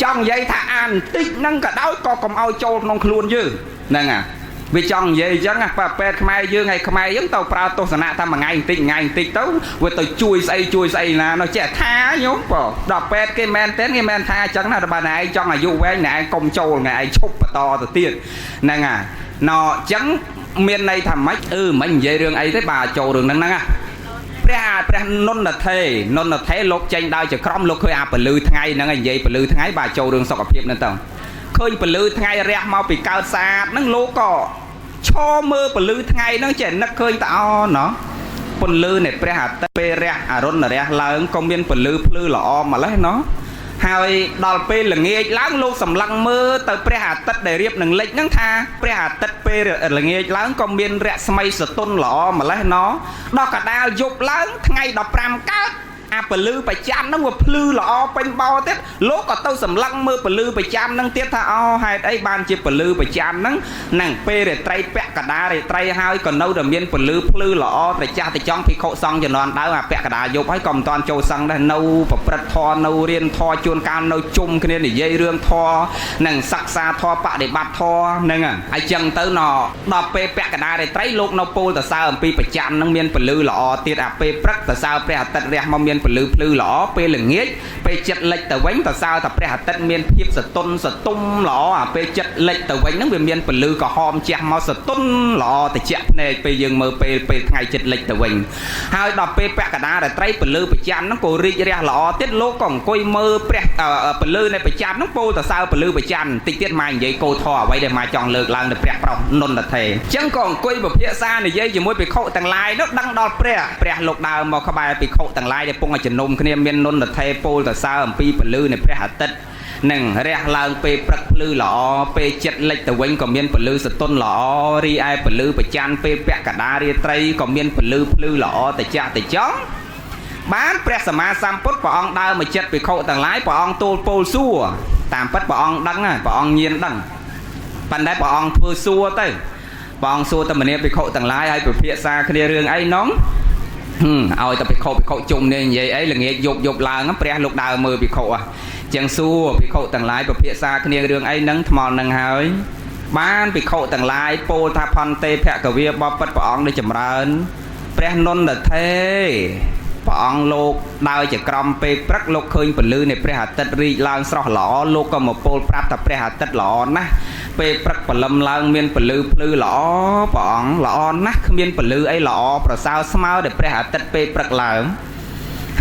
Speaker 1: ចង់និយាយថាអានបន្តិចហ្នឹងក៏ដោយក៏កុំឲ្យចូលក្នុងខ្លួនយើងហ្នឹងអាវាចង់និយាយអញ្ចឹងណាបើពេទ្យខ្មែរយើងហើយខ្មែរយើងទៅប្រើទស្សនៈថាមួយថ្ងៃបន្តិចថ្ងៃបន្តិចទៅវាទៅជួយស្អីជួយស្អីណានោះចេះថាញោមបើដល់ពេទ្យគេមែនទេគេមែនថាអញ្ចឹងណាបើអ្នកឯងចង់អាយុវែងអ្នកឯងកុំចូលអ្នកឯងឈប់បន្តទៅទៀតហ្នឹងអាណអញ្ចឹងមានន័យថាម៉េចអឺមិននិយាយរឿងអីទេបាទចូលរឿងហ្នឹងហ្នឹងណាព្រះនន្ទថេនន្ទថេលោកចេញដោយចក្រមលោកឃើញអាពលឺថ្ងៃហ្នឹងនិយាយពលឺថ្ងៃបាទចូលរឿងសុខភាពហ្នឹងទៅឃើញពលឺថ្ងៃរះមកពីកើតស្អាតហ្នឹងលោកក៏ឈរមើលពលឺថ្ងៃហ្នឹងចេះនឹកឃើញតអូណោះពន្លឺនៃព្រះអាទិត្យពេលរះអរុណរះឡើងក៏មានពលឺភ្លឺល្អម្ល៉េះណោះហើយដល់ពេលល្ងាចឡើងលោកសម្លឹងមើលទៅព្រះអាទិត្យដែលរៀបនឹងលិចហ្នឹងថាព្រះអាទិត្យពេលល្ងាចឡើងក៏មានរស្មីសតុនល្អម្ល៉េះណោះដល់កដាលយប់ឡើងថ្ងៃ15កើតអាពលឺប្រចាំហ្នឹងវាភ្លឺល្អពេញបោទៀតលោកក៏ទៅសម្លឹងមើលពលឺប្រចាំហ្នឹងទៀតថាអូហេតុអីបានជាពលឺប្រចាំហ្នឹងហ្នឹងពេលរាត្រីពាក់កដាលរាត្រីហើយក៏នៅតែមានពលឺភ្លឺល្អត្រចះត្រចង់ភិក្ខុសង្ឃជំនាន់ដើមអាពាក់កដាលយប់ហើយក៏មិនតាន់ចូលសង្ឃដែរនៅប្រព្រឹត្តធម៌នៅរៀនធម៌ជួនកាលនៅជុំគ្នានិយាយរឿងធម៌និងសិក្សាធម៌បដិបត្តិធម៌ហ្នឹងហើយចឹងទៅណដល់ពេលពាក់កដាលរាត្រីលោកនៅពោលតសើអំពីប្រចាំហ្នឹងមានពលឺល្អទៀតអាពេលព្រឹកតសើព្រះអាទិត្យរះមកមានពលឺភ្លឺល្អពេលល្ងាចពេលចិត្តលិចទៅវិញតសើតែព្រះអាទិត្យមានភាពសតុនសតុំល្អអាពេលចិត្តលិចទៅវិញហ្នឹងវាមានពលឺក្រហមជះមកសតុនល្អតិចភ្នែកពេលយើងមើលពេលថ្ងៃចិត្តលិចទៅវិញហើយដល់ពេលពាក់កណ្ដាលរាត្រីពលឺប្រចាំហ្នឹងក៏រីករាស់ល្អទៀតលោកក៏អង្គុយមើលព្រះពលឺនៃប្រចាំហ្នឹងពោលតសើពលឺប្រចាំតិចទៀតមកនិយាយកោធរអ្វីដែលមកចង់លើកឡើងទៅព្រះប្រុសនន្ទថេអញ្ចឹងក៏អង្គុយពិភាក្សានិយាយជាមួយភិក្ខុទាំងឡាយនោះដឹងដល់ព្រះលោកដើមមកក្បែរភិក្ខុទាំងឡាយដែលពងឲ្យជំនុំគ្នាមាននន្ទថេពោលតសើអំពីពលឺនៃព្រះអាទិត្យនឹងរះឡើងពេលព្រឹកភ្លឺល្អពេលចិត្តលិចទៅវិញក៏មានពលឺសតុនល្អរីឯពលឺប្រច័នពេលពាក់កដារាត្រីក៏មានពលឺភ្លឺល្អតិចតិចង់ បានព្រះសម្មាសម្ពុទ្ធព្រះអង្គដើរមកចិត្តភិក្ខុទាំងឡាយព្រះអង្គទូលពោលសួរតាមពិតព្រះអង្គដឹងហើយព្រះអង្គញៀនដឹងប៉ុន្តែព្រះអង្គធ្វើសួរទៅព្រះអង្គសួរតែមនាភិក្ខុទាំងឡាយឲ្យពិភាក្សាគ្នារឿងអីនងឲ្យតែភិក្ខុជុំនេះនិយាយអីល្ងាចយប់យប់ឡើងព្រះលោកដើរមើលភិក្ខុចឹងសួរភិក្ខុទាំងឡាយពិភាក្សាគ្នារឿងអីនឹងថ្មល់នឹងហើយបានភិក្ខុទាំងឡាយពោលថាផន្ទេភគវាបបិទ្ធព្រះអង្គได้ចម្រើនព្រះនន្ទថេព្រះអង្គលោកដើរជាក្រមពេលព្រឹកលោកឃើញពន្លឺនៃព្រះអាទិត្យរីកឡើងស្រស់ល្អលោកក៏មកពោលប្រាប់ថាព្រះអាទិត្យល្អណាស់ពេលព្រឹកព្រលឹមឡើងមានពន្លឺភ្លឺល្អព្រះអង្គល្អណាស់គ្មានពន្លឺអីល្អប្រសើរស្មើដែលព្រះអាទិត្យពេលព្រឹកឡើង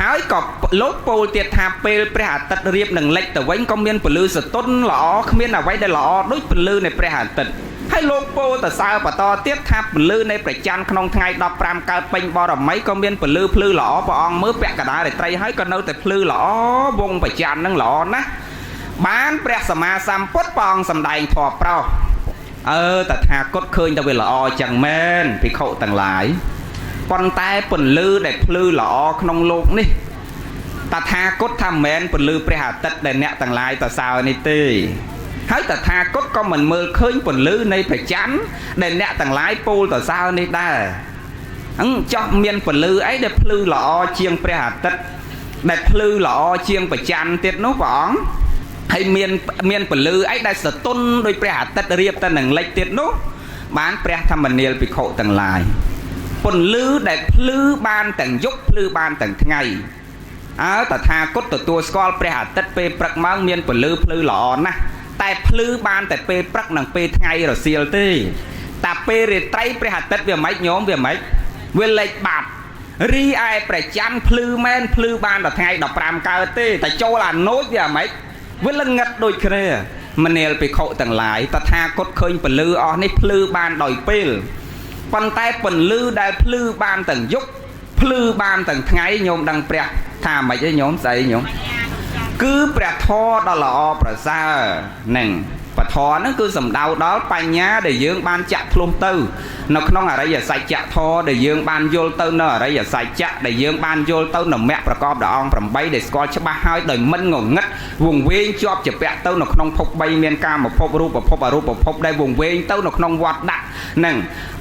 Speaker 1: ហើយក៏លោកពោលទៀតថាពេលព្រះអាទិត្យរៀបនឹងលិចទៅវិញក៏មានពន្លឺសតុនល្អគ្មានអ្វីដែលល្អដូចពន្លឺនៃព្រះអាទិត្យហើយលោកពោលទៅសើបន្តទៀតថាពន្លឺនៃព្រះច័ន្ទក្នុងថ្ងៃ15កើតពេញបរមីក៏មានពន្លឺភ្លឺល្អព្រះអង្គមើលពាក់កណ្ដាលរាត្រីហើយក៏នៅតែភ្លឺល្អវងព្រះច័ន្ទនឹងល្អណាស់បានព្រះសម្មាសម្ពុទ្ធព្រះអង្គសម្ដែងធម៌ប្រោសតថាគតឃើញតែវាល្អចឹងមែនភិក្ខុទាំងឡាយប៉ុន្តែពន្លឺដែលភ្លឺល្អក្នុងលោកនេះតថាគតថាមិនមែនពន្លឺព្រះអាទិត្យដែលអ្នកទាំងឡាយតសើនេះទេហើយតថាគតក៏មិនមើលឃើញពន្លឺនៃព្រះច័ន្ទដែលអ្នកទាំងឡាយពោលតសើនេះដែរចោះមានពន្លឺអីដែលភ្លឺល្អជាងព្រះអាទិត្យដែលភ្លឺល្អជាងព្រះច័ន្ទទៀតនោះព្រះអង្គហើយមានពន្លឺអីដែលសតុនដោយព្រះអាទិត្យរៀបទៅនឹងលិចទៀតនោះបានព្រះធម្មនាលភិក្ខុទាំងឡាយពន្លឺដែលភ្លឺបានទាំងយប់ភ្លឺបានទាំងថ្ងៃតថាគតទទួលស្គាល់ព្រះអាទិត្យពេលព្រឹកមកមានពន្លឺភ្លឺល្អណាស់តែភ្លឺបានតែពេលព្រឹកនិងពេលថ្ងៃរសៀលទេតែពេលរាត្រីព្រះអាទិត្យវាមិនញោមវាមិនវាលិចបាត់រីឯព្រះច័ន្ទភ្លឺមែនភ្លឺបានតែថ្ងៃ15កើតទេតែចូលអាណូចវាមិនវាល្ងិតដូចគ្នាមនាលភិក្ខុទាំងឡាយតថាគតឃើញពន្លឺអស់នេះភ្លឺបានដោយពេលប៉ុន្តែពន្លឺដែលភ្លឺបានទាំងយប់ភ្លឺបានទាំងថ្ងៃញោមដឹងព្រះថាមិនអីញោមស្អីញោមគឺព្រះធម៌ដ៏ល្អប្រសើរនឹងពធហ្នឹងគឺសំដៅដល់បញ្ញាដែលយើងបានចាក់ធ្លុះទៅនៅក្នុងអរិយសច្ចធម៌ដែលយើងបានយល់ទៅនៅអរិយសច្ចៈដែលយើងបានយល់ទៅនៅមគ្គប្រកបដោយអង្គ8ដែលស្គាល់ច្បាស់ហើយដោយមិនងងឹតវង្វេងជាប់ជាពាក់ទៅនៅក្នុងភព3មានកាមភពរូបភពអរូបភពដែលវង្វេងទៅនៅក្នុងវត្តដាក់នឹង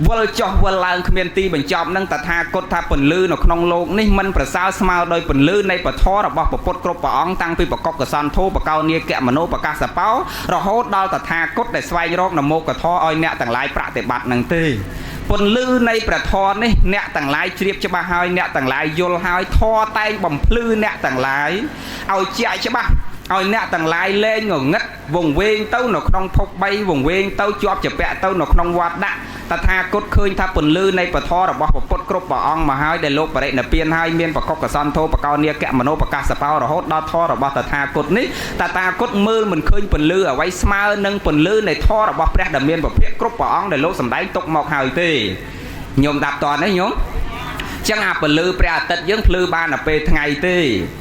Speaker 1: វិលចុះវិលឡើងគ្មានទីបញ្ចប់នឹងតថាគតថាពន្លឺនៅក្នុងលោកនេះមិនប្រសើរស្មើដោយពន្លឺនៃពធរបស់ពុទ្ធគ្រប់ព្រះអង្គតាំងពីបកុកសន្ធោបកោនាគមនោបកាសបោរហូតដល់តថាគតដែលស្វែងរកនមោកធម៌ឲ្យអ្នកទាំងឡាយប្រតិបត្តិនឹងទេពន្លឺនៃព្រះធម៌នេះអ្នកទាំងឡាយជ្រាបច្បាស់ហើយអ្នកទាំងឡាយយល់ហើយធម៌តែងបំភ្លឺអ្នកទាំងឡាយឲ្យជាក់ច្បាស់ឲ្យអ្នកទាំងឡាយលែងងងឹតវង្វេងទៅនៅក្នុងភព3វង្វេងទៅជាប់ជាពាក់ទៅនៅក្នុងវត្តដាក់តថាគតឃើញថាពន្លឺនៃពធរបស់ពុទ្ធគ្រប់ព្រះអង្គមកហើយដែលលោកបរិនិព្វានហើយមានបកុកសន្ធោបកោនាគមនោបកាសបោរហូតដល់ធម៌របស់តថាគតនេះតថាគតមើលមិនឃើញពន្លឺអ្វីស្មើនឹងពន្លឺនៃធម៌របស់ព្រះដែលមានពភៈគ្រប់ព្រះអង្គដែលលោកសម្ដែងទុកមកហើយទេញោមដាប់តនេះញោមចឹងអាពន្លឺព្រះអាទិត្យយើងភ្លឺបានតែពេលថ្ងៃទេ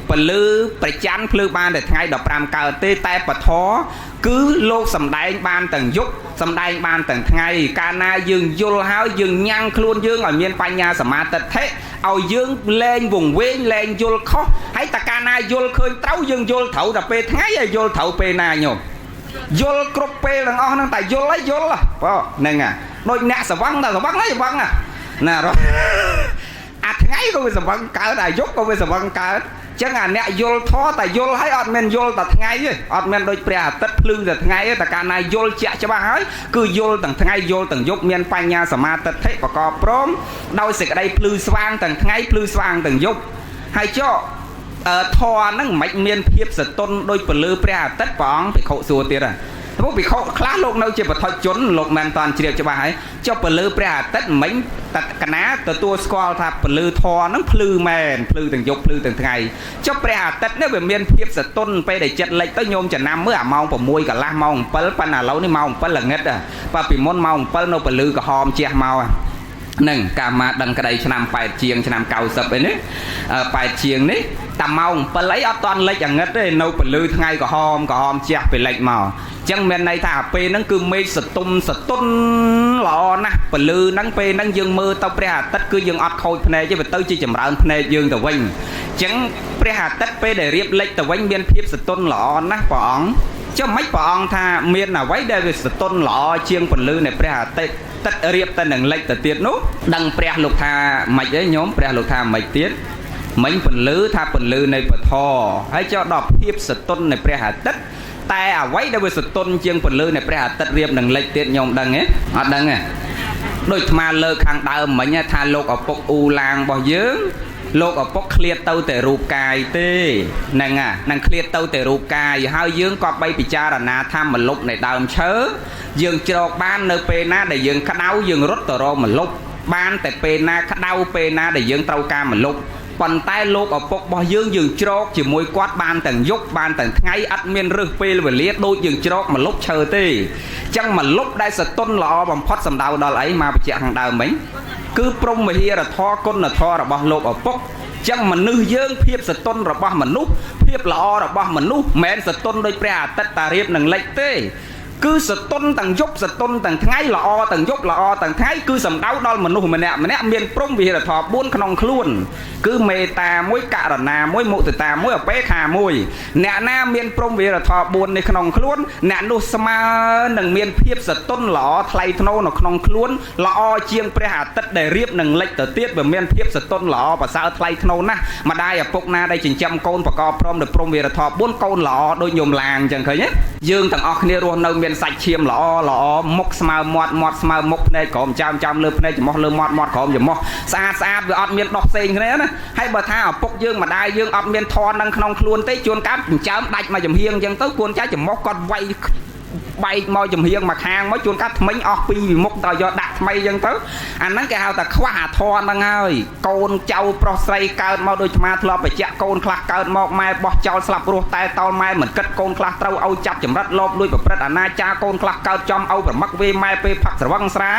Speaker 1: ពន្លឺព្រះច័ន្ទភ្លឺបានតែថ្ងៃ15កើតទេតែពធគឺលោកសម្ដែងបានទាំងយប់សម្ដែងបានទាំងថ្ងៃកាលណាយើងយល់ហើយយើងញ៉ាំងខ្លួនយើងឲ្យមានបញ្ញាសមាទិដ្ឋិឲ្យយើងលែងវង្វេងលែងយល់ខុសហើយតែកាលណាយល់ឃើញត្រូវយើងយល់ត្រូវតែពេលថ្ងៃហើយយល់ត្រូវពេលណាញោមយល់គ្រប់ពេលទាំងអស់ហ្នឹងតែយល់ហើយយល់បងហ្នឹងហ่ะដូចអ្នកស្វឹងតែស្វឹងហើយស្វឹងណារអាថ្ងៃក៏វាស្វឹងកើតអាយប់ក៏វាស្វឹងកើតចឹងអាអ្នកយល់ធម៌តែយល់ហើយអត់មានយល់តែថ្ងៃទេអត់មានដូចព្រះអាទិត្យភ្លឺតែថ្ងៃទេតែកាលណាយល់ជាក់ច្បាស់ហើយគឺយល់ទាំងថ្ងៃយល់ទាំងយប់មានបញ្ញាសមាទិដ្ឋិប្រកបព្រមដោយសេចក្តីភ្លឺស្វាងទាំងថ្ងៃភ្លឺស្វាងទាំងយប់ហើយចុះធម៌ហ្នឹងមិនមានភាពសតុនដូចពន្លឺព្រះអាទិត្យព្រះអង្គភិក្ខុសួរទៀតហ៎ព្រោះភិក្ខុខ្លះលោកនៅជាបឋិជនលោកមិនតាន់ជ្រាបច្បាស់ហើយចុះពន្លឺព្រះអាទិត្យមិញតកណាទទួលស្គាល់ថាពន្លឺធម៌ហ្នឹងភ្លឺមែនភ្លឺទាំងយប់ភ្លឺទាំងថ្ងៃចុះព្រះអាទិត្យនេះវាមានភាពសតុនពេលដែលចិត្តលិចទៅញោមចំណាំមើលអាម៉ោង6កន្លះម៉ោង7ប៉ុន្តែឥឡូវនេះម៉ោង7ល្ងិតបើពីមុនម៉ោង7នៅពន្លឺក្រហមជះមកហ្នឹងកាលមកដឹងក្តីឆ្នាំ8ជាងឆ្នាំ90អីនេះ8ជាងនេះតែម៉ោង7អីអត់តាន់លិចអាងឹតទេនៅពន្លឺថ្ងៃក្រហមក្រហមជះពីលិចមកចឹងមានន័យថាពេលហ្នឹងគឺមេឃសតុំសតុនល្អណាស់ពន្លឺហ្នឹងពេលហ្នឹងយើងមើលទៅព្រះអាទិត្យគឺយើងអត់ខូចភ្នែកទេវាទៅជាចម្រើនភ្នែកយើងទៅវិញ ចឹងព្រះអាទិត្យពេលដែលរៀបលិចទៅវិញមានភាពសតុនល្អណាស់ព្រះអង្គចុះមិនព្រះអង្គថាមានអ្វីដែលវាសតុនល្អជាងពន្លឺនៃព្រះអាទិត្យទឹករៀបទៅនឹងលិចទៅទៀតនោះដឹងព្រះលោកថាម៉េចទេញោមព្រះលោកថាម៉េចទៀតមិញពន្លឺថាពន្លឺនៃពធហើយចុះដល់ភាពសតុននៃព្រះអាទិត្យតែអ្វីដែលវាសតុនជាងពន្លឺនៃព្រះអាទិត្យរៀបនឹងលិចទៀតញោមដឹងទេអត់ដឹងទេដូចអាត្មាលើកខាងដើមមិញថាលោកឪពុកអ៊ូឡាងរបស់យើងលោកឪពុកឃ្លាតទៅតែរូបកាយទេហ្នឹងហ្នឹងឃ្លាតទៅតែរូបកាយហើយយើងក៏បីពិចារណាថាម្លប់នៃដើមឈើយើងច្រកបាននៅពេលណាដែលយើងក្តៅយើងរត់ទៅរកម្លប់បានតែពេលណាក្តៅពេលណាដែលយើងត្រូវការម្លប់ប៉ុន្តែលោកឪពុករបស់យើងយើងច្រកជាមួយគាត់បានទាំងយប់បានទាំងថ្ងៃអត់មានរើសពេលវេលាដូចយើងច្រកម្លប់ឈើទេចឹងម្លប់ដែលសតុនល្អបំផុតសំដៅដល់អីមកបញ្ជាក់ខាងដើមមិញគឺព្រហ្មវិហារធម៌គុណធម៌របស់លោកឪពុកចឹងមនុស្សយើងភាពសតុនរបស់មនុស្សភាពល្អរបស់មនុស្សមិនមែនសតុនដូចព្រះអាទិត្យតារៀបនឹងលិចទេគឺសតុនទាំងយប់សតុនទាំងថ្ងៃល្អទាំងយប់ល្អទាំងថ្ងៃគឺសំដៅដល់មនុស្សម្នាក់ម្នាក់មានព្រហ្មវិហារធម៌4ក្នុងខ្លួនគឺមេត្តាមួយករណាមួយមុទិតាមួយអបេខាមួយអ្នកណាមានព្រហ្មវិហារធម៌4នេះក្នុងខ្លួនអ្នកនោះស្មើនឹងមានភាពសតុនល្អថ្លៃថ្នូរនៅក្នុងខ្លួនល្អជាងព្រះអាទិត្យដែលរៀបនឹងលិចទៅទៀតវាមានភាពសតុនល្អប្រសើរថ្លៃថ្នូរណាស់ម្ដាយឪពុកណាដែលចិញ្ចឹមកូនប្រកបព្រមដោយព្រហ្មវិហារធម៌4កូនល្អដូចញោមឡាងអញ្ចឹងឃើញទេយើងទាំងអស់គ្នារស់នៅមានសាច់ឈាមល្អល្អមុខស្មើមាត់មាត់ស្មើមុខភ្នែកក្រោមចាមចាមលើភ្នែកច្រមុះលើមាត់មាត់ក្រោមច្រមុះស្អាតស្អាតវាអត់មានដោះផ្សេងគ្នាណាហើយបើថាឪពុកយើងម្ដាយយើងអត់មានធម៌នឹងក្នុងខ្លួនទេជួនកាលចិញ្ចើមដាច់មកចំហៀងអញ្ចឹងទៅគួនចាច្រមុះគាត់វាយបែកមកចំហៀងមកខាងមកជួនកាលថ្មិញអស់ពីមុខទៅយកដាក់ថ្មីអញ្ចឹងទៅអាហ្នឹងគេហៅថាខ្វះអាធម៌ហ្នឹងហើយកូនចៅប្រុសស្រីកើតមកដូចអាត្មាធ្លាប់បញ្ជាក់កូនខ្លះកើតមកម៉ែបោះចោលស្លាប់រស់តែតោលម៉ែមិនគិតកូនខ្លះត្រូវឲ្យចាប់ចម្រិតលបលួចប្រព្រឹត្តអនាចារកូនខ្លះកើតចំឲ្យប្រមឹកវេម៉ែពេលផឹកស្រវឹងស្រា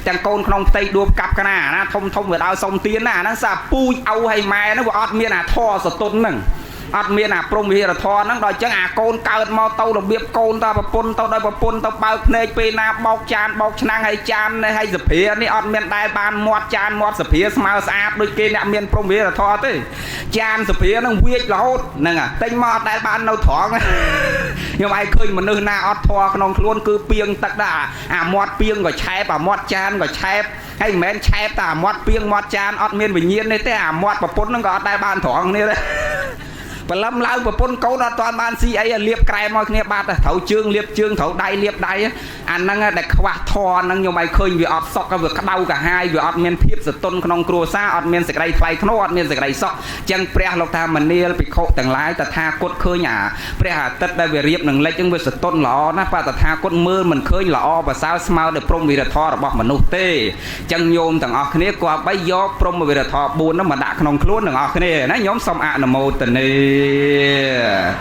Speaker 1: ទាំងកូនក្នុងផ្ទៃដួបកាប់កណាអាណាធំធំវាដល់សុំទៀនណាអាហ្នឹងសាពូជឲ្យឲ្យម៉ែហ្នឹងវាអត់មានអាធម៌សតុនហ្នឹងអត់មានអាព្រហ្មវិហារធម៌ហ្នឹងដល់អញ្ចឹងអាកូនកើតមកទៅរបៀបកូនតប្រពន្ធទៅដោយប្រពន្ធទៅបើកភ្នែកពេលណាបោកចានបោកឆ្នាំងហើយចាននេះហើយសភានេះអត់មានដែលបានមាត់ចានមាត់សភាស្មើស្អាតដូចគេអ្នកមានព្រហ្មវិហារធម៌ទេចានសភាហ្នឹងវាចរហូតហ្នឹងទិញមកអត់ដែលបាននៅត្រង់ខ្ញុំឯងឃើញមនុស្សណាអត់ធម៌ក្នុងខ្លួនគឺពីងទឹកដែរអាមាត់ពីងក៏ឆែបអាមាត់ចានក៏ឆែបហើយមិនមែនឆែបតែអាមាត់ពីងមាត់ចានអត់មានវិញ្ញាណនេះទេអាមាត់ប្រពន្ធហ្នឹងក៏អត់ដែលបានត្រង់គ្នាដែរព្រលឹមឡើងប្រពន្ធកូនអត់ទាន់បានស៊ីអីលាបក្រែមមកគ្នាបាត់ត្រូវជើងលាបជើងត្រូវដៃលាបដៃអាហ្នឹងដែលខ្វះធម៌ហ្នឹងខ្ញុំឲ្យឃើញវាអត់សុខវាក្តៅកាហាយវាអត់មានភាពសតុនក្នុងគ្រួសារអត់មានសេចក្តីថ្លៃថ្នូរអត់មានសេចក្តីសុខចឹងព្រះលោកថាមនាលភិក្ខុទាំងឡាយតថាគតឃើញអាព្រះអាទិត្យដែលវារៀបនឹងលិចហ្នឹងវាសតុនល្អណាស់បាទតថាគតមើលមិនឃើញល្អប្រសើរស្មើដោយព្រហ្មវិរធម៌របស់មនុស្សទេចឹងញោមទាំងអស់គ្នាគប្បីយកព្រហ្មវិរធម៌4ហ្នឹងមកដាក់ក្នុងខ្លួនទាំងអស់គ្នាណាញោមសូមអនុមោទនា。